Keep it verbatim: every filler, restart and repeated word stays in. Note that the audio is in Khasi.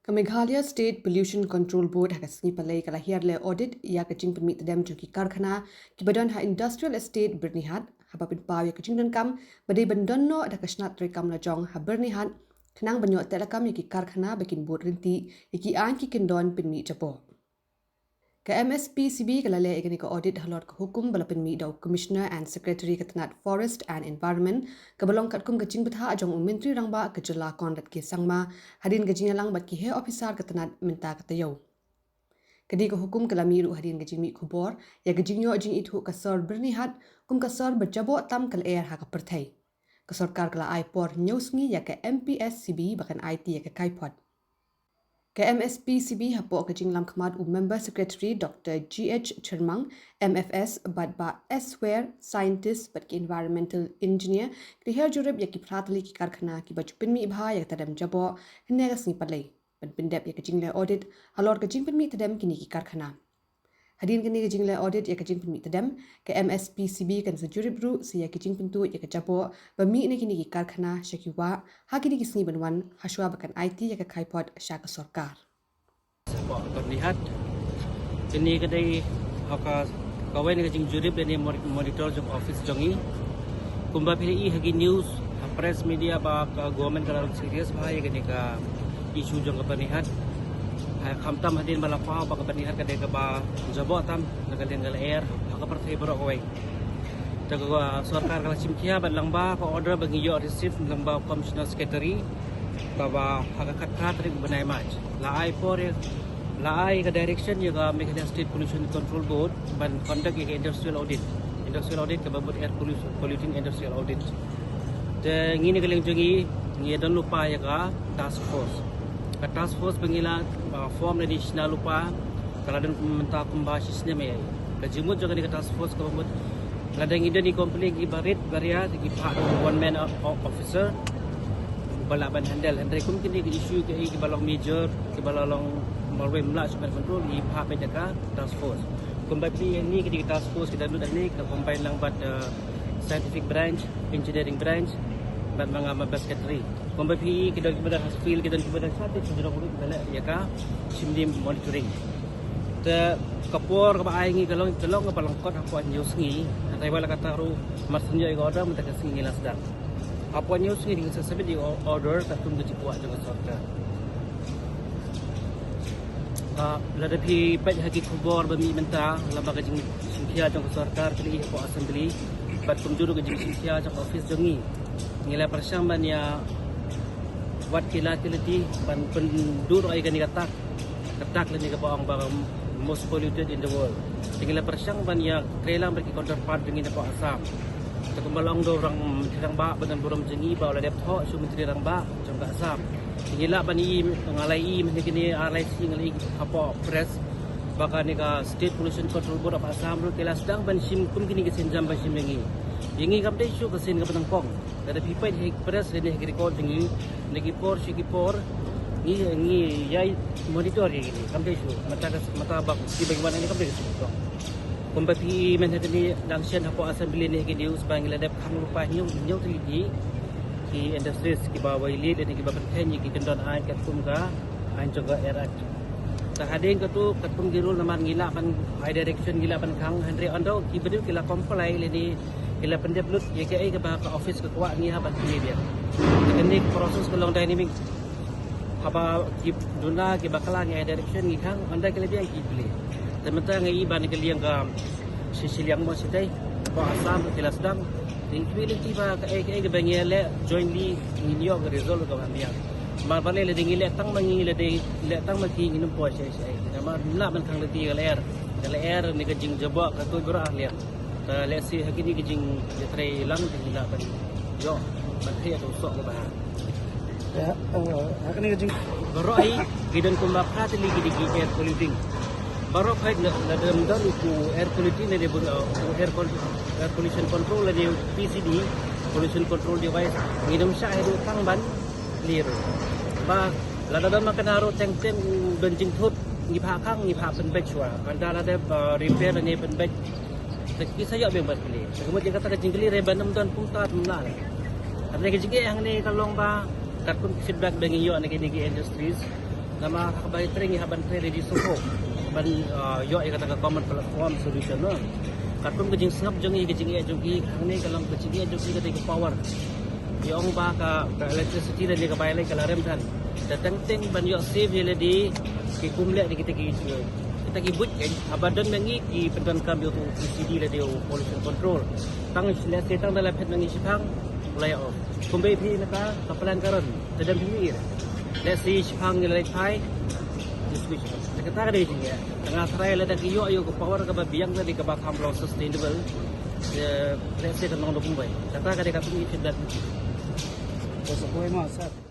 Ka Meghalaya State Pollution Control Board ha ka sngi Palei ka la hiar leh audit ïa ka jingpynmih tdem jong ki karkhana kiba don ha Industrial Estate Byrnihat, haba pynpaw ïa ka jingdonkam ba dei ban don noh da ka shnat treikam lajong ha Byrnihat, khnang ban ïoh tehlakam ïa ki karkhana ba kin bud ryntih ïa ki aiñ ki kyndon pynmih jaboh. Ka M S P C B ka la leh ïa kane ka audit halor ka hukum ba la pynmih da u Commissioner and Secretary ka tnat Forest and Environment, kaba long katkum ka jingbthah jong u Myntri Rangbah ka jylla Conrad K Sangma, hadien ka jingïalang bad ki heh ophisar ka tnat mynta ka taïew. Kane ka hukum ka la mih ruh hadien ka jingmih khubor ïa ka jingïoh jingithuh ka sor Byrnihat kum ka sor ba jaboh tam ka lyer ha ka pyrthei. Ka sorkar ka la ai por hynñiew sngi ïa ka M P S C B ba kan aiti ïa ka kaiphod. Ka M S P C B hapoh ka jinglam khmat u Member Secretary Doctor G H Chyrmang, M F S, bad Bah S Ware, Scientist bad ki Environmental Engineer, ki la hiar jurip ïa ki phra tylli ki karkhana kiba ju pynmih bha ïa ka tdem jaboh hynne ka sngi Palei ban pyndep ïa ka jingleh audit halor ka jingpynmih tdem kine ki karkhana. Hadien kane ka jingleh audit ïa ka jingpynmih tdem, ka M S P C B kan sa jurip ruh sa ïa ka jingpyntuid ïa ka jaboh ba mih na kine ki karkhana sha ki wah ha kine ki sngi ban wan, hashwa ba kan aiti ïa ka kaiphod sha ka sorkar. Byrnihat. Kane ka dei ha ka, kawei na ka jingjurip lane monitor jong office jong i. Kumba phi la i ha ki news, ha press media ba ka government ka la serious bha ïa kane ka issue jong ka Byrnihat. Ha, khamtam hadien ba la paw ba ka Byrnihat ka dei kaba jaboh tam na ka liang ka lyer ha ka pyrthei baroh kawei. Te ka sorkar ka la shim khia bad lyngba ka order ba ngi ïoh receive lyngba Commissioner Secretary, kaba ha ka khatphra tarik u bnai March la ai por ïa, la ai ka direction ïa ka Meghalaya State Pollution Control Board ban conduct ïa ka industrial audit. Industrial audit kaba mut air pollution, polluting industrial audit. Te ngi na ka liang jong ngi, ngi don lypa ïa ka task force. Ka task force ba ngi la, uh, form lane shna lypa, ka la don mynta kumba shi snem ïa. Ka jingmut jong kane ka task force kaba mut, lada ngi don i complaint kiba rit ba ria, ki phah one man o-, o-, officer ba lah ban handle. Hynrei kum kine ki issue kiei kiba long major, kiba la long marwei ym lah shuh ban control, ngi phah beit da ka task force. Kumba phi i, kine ki task force ki don lut hangne, ka combine lang bad, uh, scientific branch, engineering branch, bad ma nga ma bad secretary. Kumba phi i, ki don kiba don ha field, ki don kiba don sha te shnong ruh kiba leh ïa ka chimney monitoring. Te ka por kaba ai ngi ka long, ka long kaba lyngkot hapoh hynñiew sngi. Hynrei wat la katta ruh, mar shu ïoh ïa ka order mynta ka sngi ngi la sdang. Hapoh hynñiew sngi ngi sa submit ïa ka order katkum ka jingkwah jong ka sorkar. Ah, lada phi peit ha ki khubor ba mih mynta, lyngba ka jingshimkhia jong ka sorkar, ka dei hapoh assembly bad kumjuh ruh ka jingshimkhia jong office jong ngi. Ngi la pyrshang ban ïa wad ki la ki lynti ban pynduh ïa kane ka tak, ka tak lane kaba ong ba most polluted in the world. Te ngi la pyrshang ban ïa trei lang bad ki counterpart jong ngi napoh Assam. Te kumba la ong da u rang, rangbah ba don burom jong ngi ba u la dep thoh sha u Myntri Rangbah jong ka Assam. Te ngi lah ban i, nga la i mynne kine ar lai sngi nga la i hapoh press ba kane ka State Pollution Control Board of Assam ruh ki la sdang ban shim kum kine ki sienjam ba shim ïa ngi. Ïa ngi kam dei shuh ka sien kaba nyngkong. Lada phi peit ha ki press lane ha ki record jong ngi, na ki por sha ki por ngi, ngi ïa monitor ïa kine, kam dei shuh. Mynta ka, mynta ba ki ba ngi wan hangne kam dei shuh. Kumba phi i mynta kane dang shen hapoh assembly ne ha ki news ba ngi la dep khang lypa hynñiew, hynñiew tylli ki, ki industries kiba violate ne kiba pynkheiñ ïa ki kyndon aiñ katkum ka aiñ jong ka Air Act. Te hadien katu katkum ki rule namar ngi lah ban ai direction, ngi lah ban khang, hynrei ynda ki briew ki la comply lane ki la pyndep lut ïa kaei kaba ka office ka kwah, ngi hap ban plie biang. Te kane ka process ka long dynamic. Haba ki duna ki bakla ngi ai direction ngi khang, ynda ki la biang ki plie. Te mynta nga i ba na ka liang ka shi shiliang mo shi tei, hapoh Assam ki la sdang. Te ngi kyrmen lynti ba kaei kaei kaba ngi leh jointly ngin ïoh ka result kaba biang. Namar balei lada ngi leh tang ma ngi, lada leh tang ma ki, ngin ym poi shaei shaei. Namar ym lah ban khang lynti ka lyer. Ka lyer ne ka jingjaboh ka tuid baroh ar liang. Te lehse ha kine ki jingïatrei lang te ngi lah ban ïoh ban kheiñ ïa ka soh kaba ha. Ïa, eh, ha kane ka jing- Baroh hi ki don kumba phra tylli ki dei ki air polluting. Baroh hi la, lada ym don u air polluting lane u air con-, air pollution control lane u P C D, pollution control device, ngin ym shah haduh tang ban clear. Ba lada don ma kane ruh teng teng u don jingthut, ngi phah khang, ngi phah pynbeit shuwa. Hynda lada, eh, repair lane pynbeit, te ki sa ïoh biang ban plie. Te ka mut ïa kata ka jingkylli re ban ym don kumta ym lah. Hynrei ka jingeh hangne ka long ba katkum feedback ba ngi ïoh na kine ki industries, Namar ha kaba trei ngi hap ban trei ready shuh ban, ah, ïoh ïa kata ka common platform solution, no. Katkum ka jingsngap jong ngi, ka jingeh jong ngi hangne ka long, ka jingeh jong ngi ka dei ka power. Ïa ong ba ka, ka electricity lane ka bai lei ka la rem than. Te teng teng ban ïoh save ïa lade ki kum leh da kita ki, kita ki buit, eh, haba don ma ngi ki pyndonkam ïa u P C D lane u pollution control. Tang lehse tang da la phet ma ngi shiphang, u la ïa off. Kumba phi nangta ka plan ka rung, te dang phi mih. Lehse shiphang ngi la leit phai, te switch. Te kata ka dei jingeh. Te nga tharai lada ki ïoh ïa u ka power kaba biang, ka dei kaba kham long sustainable. Te lehse kan long da kumba. Kata ka dei ka pynïaid feedback. Te sa kawei ma, sir.